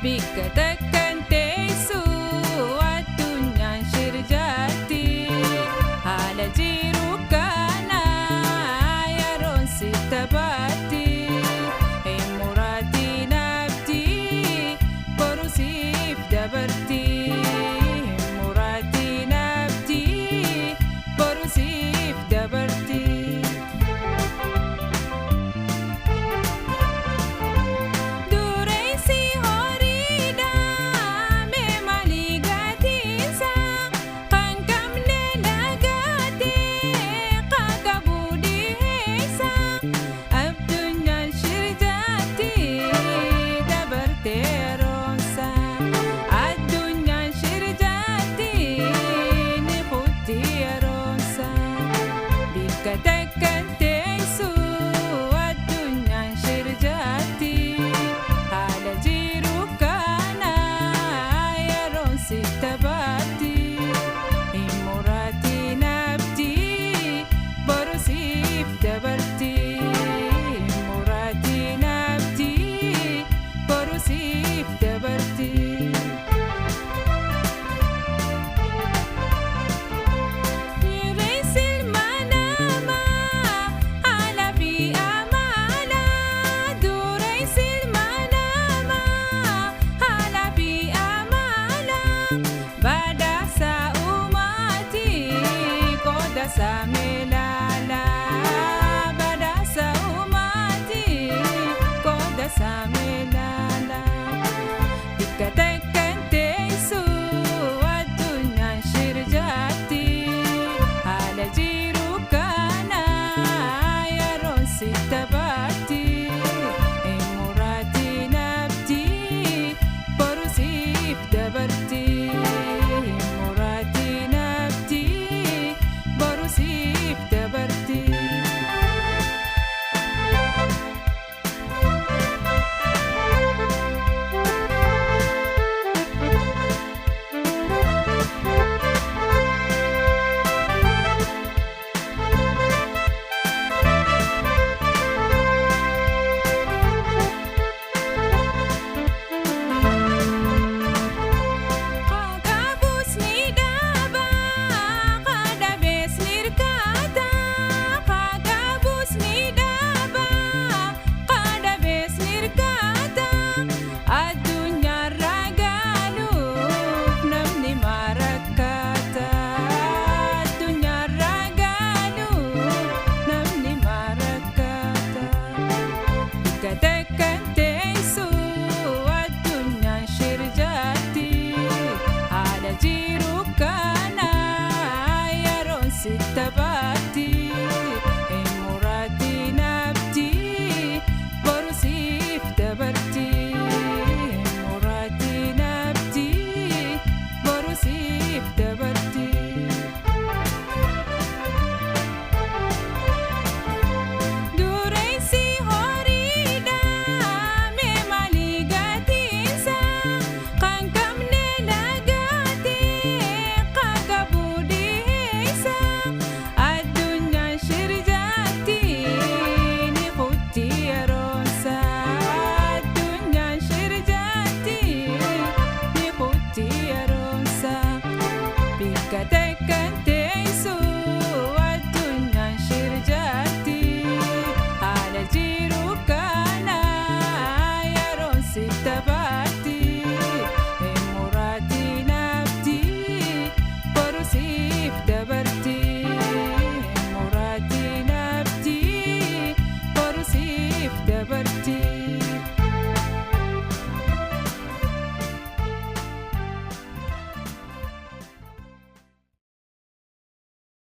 Bikka takkan teessu addunyaan shirjaatti. Haala jiru kana yeroon si taphaatti. Hin muraatiin abdii boru siif dabarti. Hin muraatiin abdii boru siif dabarti. Dureessi horiidha mee maalii gatiinsa kan qabne lagaatee qaqqabu dhiheessa addunyaan shirjaatti dabartee roonsa addunyaan shirjaatti ni kutti yeroonsa. Bikka takkan teessu addunyaan shirjaatti. Haala jiru kana yeroon si taphaatti. Hin muraatiin abdii boru siif dabarti. Hin muraatiin abdii boru siif dabarti.